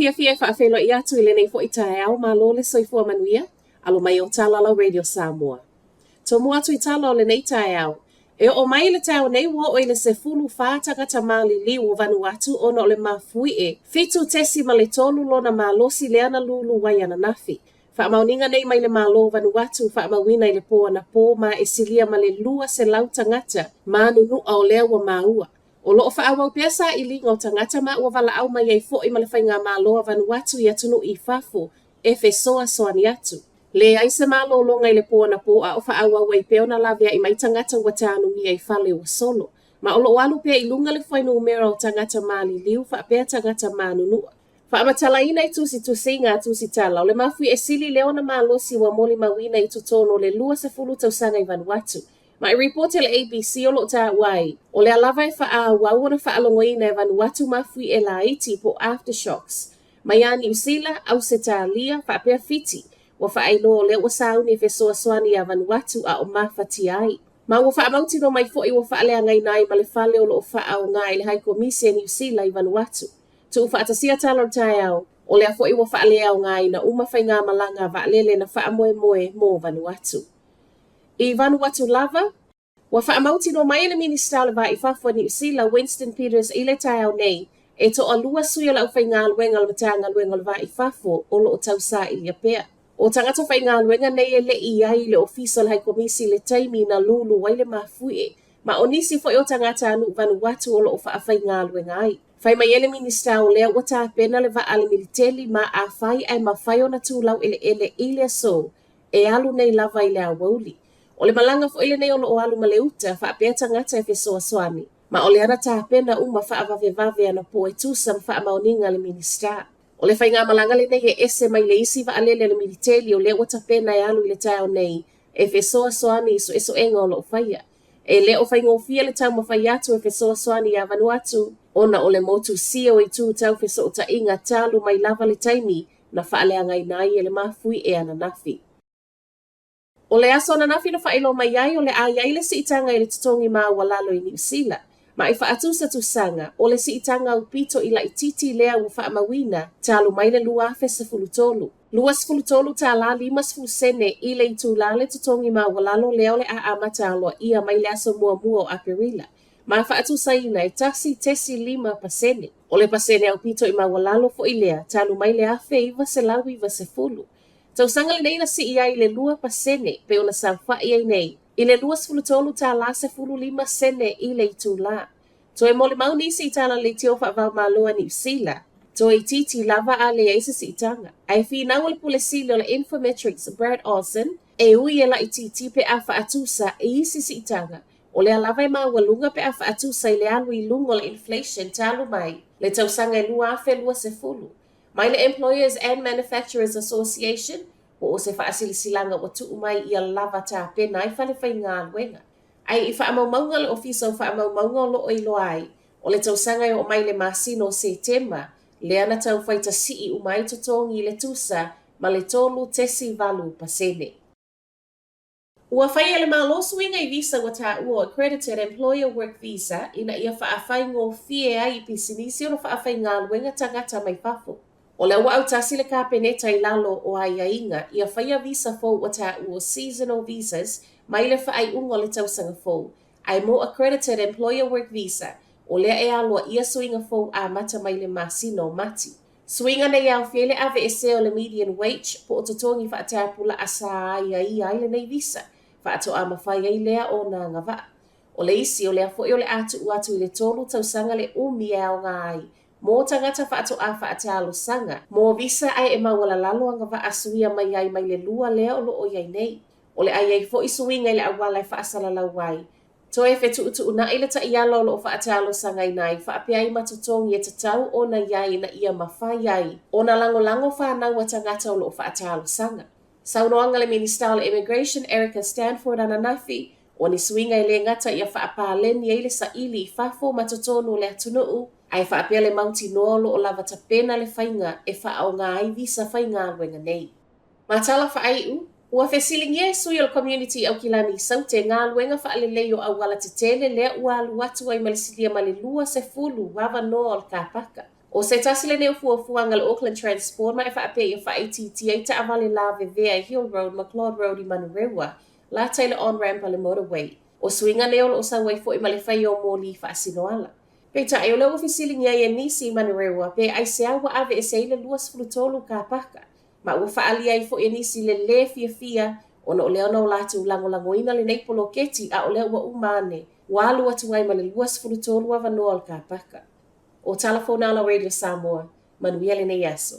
fiafia e faafeiloai atu i lenei foi taeao, malo le soifua manuia, alo mai o tala lau Radio Samoa. Tomua atu i tala o lenei taeao, e oo mai le taeao nei ua oo i le 14 tagata maliliu o Vanuatu ona o le mafuie 7.3 lona malosi lea na lulu ai ananafi. Faamaoniga nei mai le Malo o Vanuatu faamauina i le po anapo ma e silia ma le 200 tagata manunua o lea ua maua. O lo o faaauau pea sailiga o tagata ma ua valaau mai ai foi ma le Faigamalo a Vanuatu i atunuu i fafo e fesoasoani atu. Leai se malologa i le po anapo a o faaauau ai pea ona laveai mai tagata ua tanugia i fale ua solo. Ma o lo o alu pea i luga le fuainumera o tagata maliliu faapea tagata manunua. Faamatalaina i tusitusiga a Tusitala, o le mafuie sili lea ona malosi ua molimauina i totonu o le 20 tausaga i Vanuatu. Ma i ripoti a le ABC o lo o taua ai, o lea lava e faaauau ona faalogoina e Vanuatu mafuie laiti po o aftershocks mai ia Niu Sila, Ausetalia faapea Fiti, ua faailoa o lea ua sauni e fesoasoani iā Vanuatu a o mafatia ai. Ma ua faamautinoa mai foi ua faaleagaina ai ma le fale o lo o faaaoga e le Haikomisi a Niu Sila i Vanuatu. Tuufaatasia tala o le taeao, o lea foi ua faaleaogaina uma faigamalaga a vaalele na faamoemoe mo Vanuatu. I Vanuatu lava, ua faamautinoa mai e le Minisita o le Va i Fafo a Niu Sila, Winston Peters i le taeao nei, e toalua sui o le aufaigaluega o le Matagaluega o le Va i Fafo o lo o tausailia pea. O tagata faigaluega nei e le i i ai i le Ofisa o le Haikomisi i le taimi na lulu ai le mafuie, ma o nisi foi o tagatanuu Vanuatu o lo o faafaigaluega ai. Fai mai ai le Minisita o lea ua tapena le vaa a le militeli ma afai ae mafai ona tu laueleele i le aso e alu nei lava i le aoauli. O le malaga foi lenei o lo o alu ma le uta faapea tagata e fesoasoani, ma o lea na tapena uma faavavevave anapo e tusa ma faamaoniga a le Minisita. O le faigamalaga lenei e ese mai le isi vaalele a le militeli o lea ua tapena e alu i le taeao nei e fesoasoani i suesuega o lo o faia. E le o faigofie le taumafai atu e fesoasoani iā Vanuatu ona o le motusia o itu tau fesootaiga talu mai lava le taimi na faaleagaina ai e le mafuie ananafi. O le aso ananafi na faailoa mai ai o le a i ai le siitaga i le totogi maualalo i Niu Sila, ma i faatusatusaga, o le siitaga aupito i laitiiti lea ua faamauina talu mai le 2013. 23 tālā 50 sene i le itulā le totogi maualalo lea o le a amata aloaia mai le aso muamua o Aperila, ma faatusaina e 1.5%. O le pasene aupito i maualalo foi lea talu mai le 1990. Tausaga lenei na sii ai i le 2% pei ona saofai ai nei i le 23 tālā 15 sene i le itulā. Toe molimau nisi i tala leitio faava-o-Malo a Niu Sila, toeitiiti lava a leai se siitaga. Ae finau le Pule Sili o le Infometrics Brad Olsen, e ui e laitiiti pe a faatusa i isi siitaga, o lea lava e maualuga pe a faatusa i le alu i luga o le inflation talu mai le tausaga e 2020. Mai le Employers and Manufacturers Association, po o se faasilasilaga ua tuu mai ia lava tapena ai fale faigaluega. Ae i faamaumauga a le Ofisa o Faamaumauga o lo o iloa ai, o le tausaga e oo mai i le masina o Setema, lea na taufai tasii uma ai totogi i le tusa ma le 3.8%. Ua fai e le Malo suiga i visa ua taua o Accredited Employer Work Visa ina ia faafaigofie ai i pisinisi ona faafaigaluega tagata mai fafo. O lea ua autasi le Kapeneta i lalo o aiaiga ia faia visa fou ua taua o Seasonal Visas mai le faaiuga o le tausaga fou, ae mo Accredited Employer Work Visa, o lea e aloaia suiga fou amata mai le masina o Mati. Suiga nei e aofia ai le aveesea o le median wage po o totogi faatapulaa sa aiaia ai lenei visa, faatoa mafai ai lea ona agavaa. O le isi, o lea foi o le a tuu atu i le tolu tausaga le umi e aoga ai mo tagata faatoa faatalosaga mo visa ae e maualalalo agavaa suia mai ai mai le lua lea o lo o i ai nei. O le a i ai foi suiga i le auala e faasalalau ai Toe fetuutuunai le taiala o lo o faatalosagaina ai faapea ai ma totogi e tatau ona i ai ina ia mafai ai ona lagolago fanau a tagata o lo o faatalosaga. Saunoaga le Minisita o le Immigration Erica Stanford ananafi, o ni suiga e le gata ia faapaleni ai le saili i fafo ma totonu o le atunuu, ae faapea le mautinoa o lo o lava tapena le faiga e faaaoga ai visa faigaluega nei. Ma tala faaiu, ua fesiligia e sui o le community i Aukilani i Saute galuega faalelei o auala tetele lea ua alu atu ai ma le silia ma le 20 avanoa o le kapaka. ʻO se tasi lenei o fuafuaga a le Auckland Transport ma e faapea ia faaitiitia ai taavale lavevea i Hill Road ma Claude Road i Manurewa, lata i le on-ramp a le motorway. ʻO suiga nei o lo o sau ai foi ma le faia o moli faasinoala. Peitai, o lea ua fesiligia ai e nisi i Manurewa pe aisea ua aveese ai le 23 kāpaka, ma ua faaalia ai foi e nisi le lē fiafia ona o lea na o latou lagolagoina lenei poloketi a o lea ua uma ane ua alu atu ai ma le 23 avanoa o le kāpaka. ʻO Tala Fonala Radio Samoa, manuia lenei aso.